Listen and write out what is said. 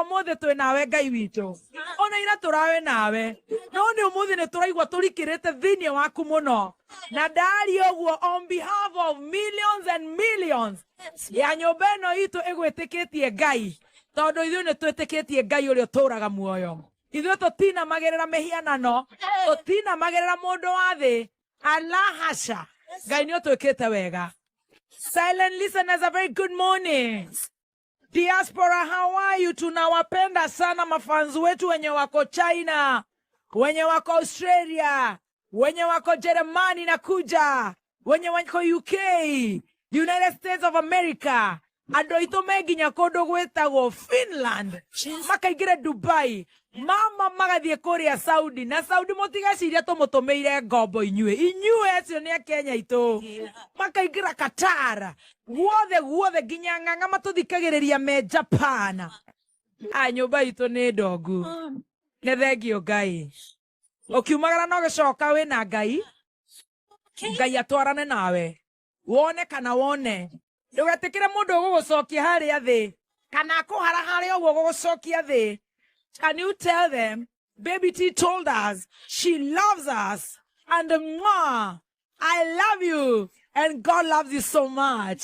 Ũmũthĩ twĩ nawe, Ngai witũ. Ona ira tũrawe nawe, no nĩ ũmũthĩ nĩ tũraigua tũrikĩrĩte thĩinĩ waku mũno. Na ndaria ũguo on behalf of millions and millions ya nyũmba ĩno itũ ĩgwĩtĩkĩtie Ngai, tondũ ithuĩ nĩ twĩtĩkĩtie Ngai ũrĩa ũtũraga muoyo. Ithuĩ tũtinamagĩrĩra mĩhianano, tũtinamagĩrĩra mũndũ wa thĩ, ala hasha. Ngai nĩ ũtwĩkĩte wega. Silent listeners, a very good morning. Diaspora, how are you? Tunawapenda sana mafans wetu wenye wako China, wenye wako Australia, wenye wako Jerumani na kuja, wenye wako UK, United States of America, andũ aitũ me nginya kũndũ gwĩtagwo Finland, makaingĩra Dubai, mama magathiĩ kũrĩa Saudi. Na Saudi mũtigeciria tũmũtũmĩire ngombo inyuĩ, inyuĩ acio nĩ Akenya aitũ. Makaingĩra Qatar, guothe guothe, nginya ng'ang'a matũthikagĩrĩria me Japan. A nyũmba itũ nĩ ndongu. Nĩ thengio Ngai. Ũkiumagara no gĩcoka wĩna Ngai, Ngai atwarane nawe, wone kana wone. Ndũgetĩkĩre mũndũ ũgũgũcokia harĩa thĩ kana akũhara harĩa ũguo gũgũcokia thĩ. Can you tell them Baby T told us she loves us and mwah, I love you and God loves you so much?